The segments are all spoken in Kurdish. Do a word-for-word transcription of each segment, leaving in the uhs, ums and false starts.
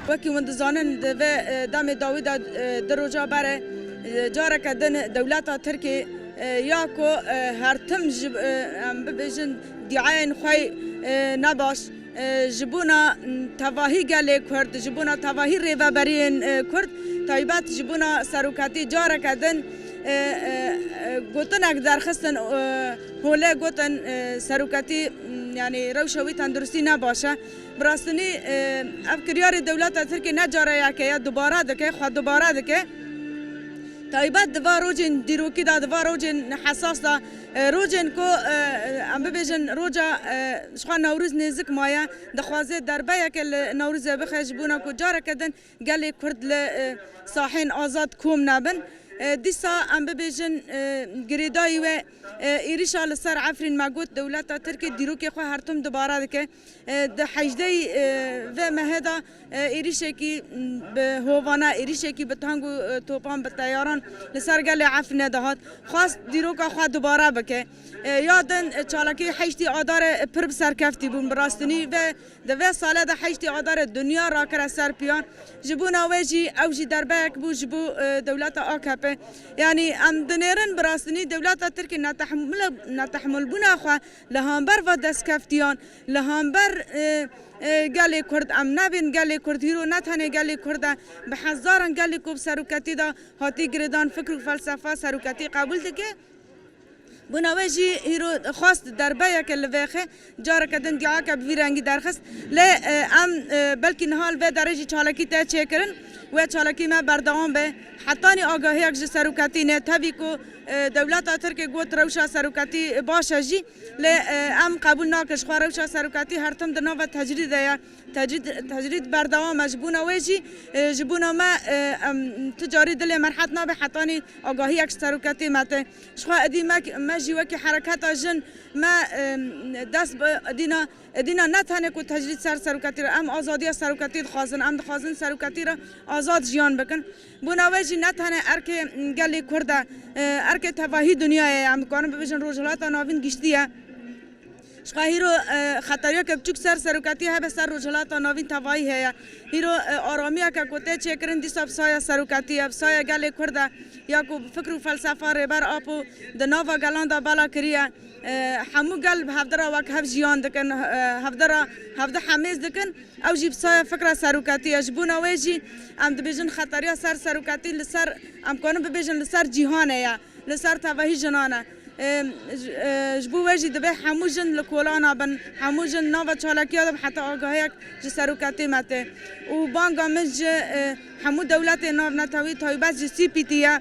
Wekî hûn dizanin, di vê, e, demê dawî de, e, du roja berê, e, careke din dewleta Tirkê, e, ya ku, e, her tim ji, e, em bibêjin, dîayên xwe, e, nebaş, e, ji bona, m, tevahî gelê Kurd, ji bona tevahî rêveberiyên, e, Kurd, taybet ji bona seroketî careke din, e, e, e, gotinek derxistin, e, holê gotin, e, seroketî, m, yanî rewşa wî tenduristî ne baş e. Bi rastî, e, ev kiryarê dewleta Tirkê ne cara yekê ye, dubare dike, xwe dubare dike. Taybet di va rojên dîrokî de, di va rojên hesas de, e, rojên ku, e, em bibêjin roja, e, ji xwe Newrûz nêzik maye, dixwaze derbeyeke li Newrûzê bixe ji bona ku careke din gelê Kurd li, e, sahên azad kom nebin. E, dîsa em bibêjin, e, girêdayî we, e, êrîşa li ser Efrîn me got, dewleta Tirkê dîrokê xwe her tim dubare dike. E, di hejdehê, e, vê mehê de, e, êrîşekî, m, bi hovane, êrîşekî bi tank û, e, topan, bi teyaran li ser gelê Efrînê dihat. Xwest dîroka xwe dubare bike. E, ya din, e, çalakî heştê Adarê, e, pir bi serkeftî bûn. Bi rastî vê, di vê salê de heştê Adarê dinya rakire ser piyan. Ji bona wê jî, ew jî derbeyek bû ji bo, e, dewleta A K P. Yanî em dinêrin bi rastî dewleta Tirkî netehmil-, netehmilbûna xwe li hember va destkeftiyan, li hember, e, e, gelê Kurd, em nebên gelê Kurd, hîro ne tenê gelê Kurd e, bi hezaran gelê ku bi seroketî de hatî girêdan, fikr û felsefa seroketî qebûl dike. Bona wê jî hîro xwest derbeyeke li vêxe, careke din dîayeke bi vî rengî derxist. Lê, e, em, e, belkî niha li vê derê jî çalakî tê çêkirin, wê çalakî me berdewam be. Hetanî agahiyek ji seroketî ne, tevî ku, e, dewleta Tirkê got rewşa seroketî baş e jî, lê, e, em qebûl nakin, ji xwe rewşa seroketî her tim di nava tecrîdê ye. Tecrîd, tecrîd berdewam e. Ji bona wê jî, e, ji bona me, e, em, tu carî dilê me rehet nabe hetanî agahiyek ji seroketê me tê. Ji xwe êdî me, me jî wekî hereketa jin me, e, dest bi êdîna, êdîna ne tenê ku tecrîd ser seroketî re, em azadiya seroketî dixwazin, em dixwazin seroketî re azad jiyan bikin. Bona wê jî ne tenê erkê gelê Kurd e, e, erkê tevahî dinyayê ye, em dikarin bibêjin Rojhilata Navîn giştî ye. Ji xwe hîro, e, xeteriyeke biçûk ser seroketî hebe, ser Rojhilata Navîn tevayî heye. Hîro, e, aramiyeke ku tê çêkirin dîsa bi saya seroketî ye, bi saya gelê Kurd e, ya ku bi fikr û felsefa Rêber Apo di nava gelan de bela kiriye. E, hemû gel bi hevdira wek hev jiyan dikin, e, hevdira hevdi hemêz dikin. Ew jî bi saya fikra seroketî ye. Ji bona wê jî em dibêjin xeteriya ser seroketî li ser, em karin bibêjin li ser cîhanê ye. Li ser tevahî jinan e. Ê, ji, ê, ji bo wê jî divê hemû jin li kolana bin, hemû jin nava çalakiya de bin heta agahiyek ji seroketê me tê. Û banga min ji, ê, hemû dewletên navnetewî taybet ji C P T ye.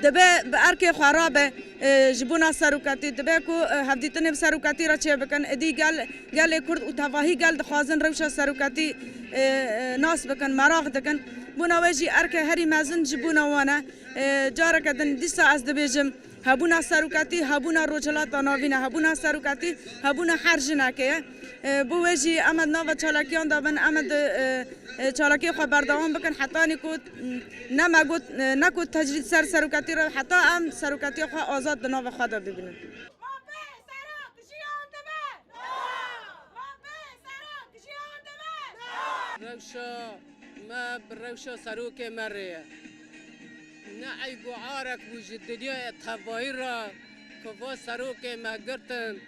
Dibe bi erkê xwe rabe, ê, ji bona seroketî. Dibe ku, ê, hevdîtinê bi seroketî re çêbikin. Êdî gel, gelê Kurd û tevahî gel dixwazin rewşa seroketî, ê, ê, nas bikin, meraq dikin. Bona wê jî erkê herî mezin ji bona wan e. E, careke din dîsa ez dibêjim, hebûna seroketî, hebûna Rojhilata Navîn e, hebûna seroketî, hebûna her jinekê ye. E, bo wê jî em ê di nava çalakiyan de bin, em ê di, e, e, çalakiyê xwe berdewam bikin, hetanî ku, m, ne me got, e, ne ku tecrîd ser seroketî re, heta em seroketiya xwe azad di nava xwe de bibînin. Ma bê serok jiyan dibe! Ma bê serok jiyan dibe! Rewşa me bi rewşa serokê me rê ye. Ne eyb û arek bû ji dinyaya tevayî re ku va serokê me girtin,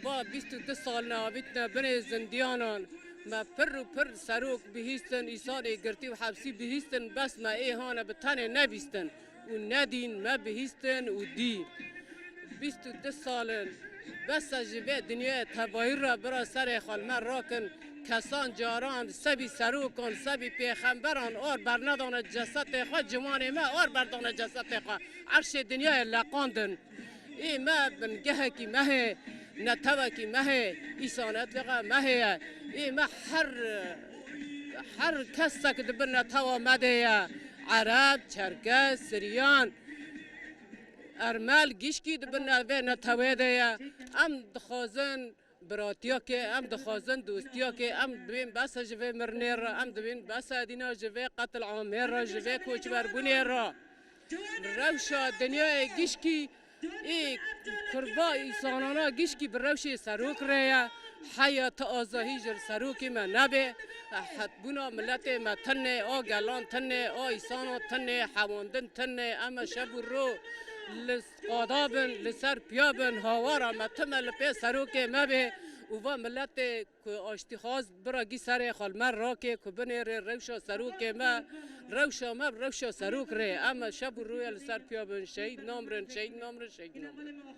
va bîst û du sal ne avîtine binê zindiyanan. Me pir û pir serok bihîstin, îsanê girtî û hepsî bihîstin, bes me ê hane bi tenê nebîstin û nedîn, me bihîstin û dî. Bîst û du sal in. Bes e ji vê dinyayê tevayî re bira serê xwe li me rakin. Kesan caran, sebî serokan, sebî pêxemberan ar bernedane cesetê xwe, ciwanê me ar berdane cesetê xwe. Erşê dinyayê leqandin. Ê me bingehekî me hê, netewekî me hê, îsanetleqa me hê ye. Ê me her, her kesek di bin netewa me de ye. Ereb, Çerkez, Siryan, Ermel, gişkî di bin vê netewê de ye. Em dixwazin biratiyakê, em dixwazin dostiyakê, em dibên bese ji vê mirinê re, em dibên bese dîna ji vê qetil amê re, ji vê koçberbûnê re. Rewşa dinyayê gişkî, ê kurva îsanana gişkî bi rewşê serok re ye. Heya ti azahî ji serokê me nebe, hetbûna miletê me tine, a gelan tine, a îsana tine, hewandin tine, em e şev û ro li qada bin, li ser piya bin, hawara me time li pê serokê me be û va miletê ku aştîxwaz biragî serê xwe li me rake, ku binêrê rewşa serokê me, rewşa me bi rewşa serok rê. Em e şev û roye li ser piya bin, şehîd namrin, şehîd namrin, şehîd namrin.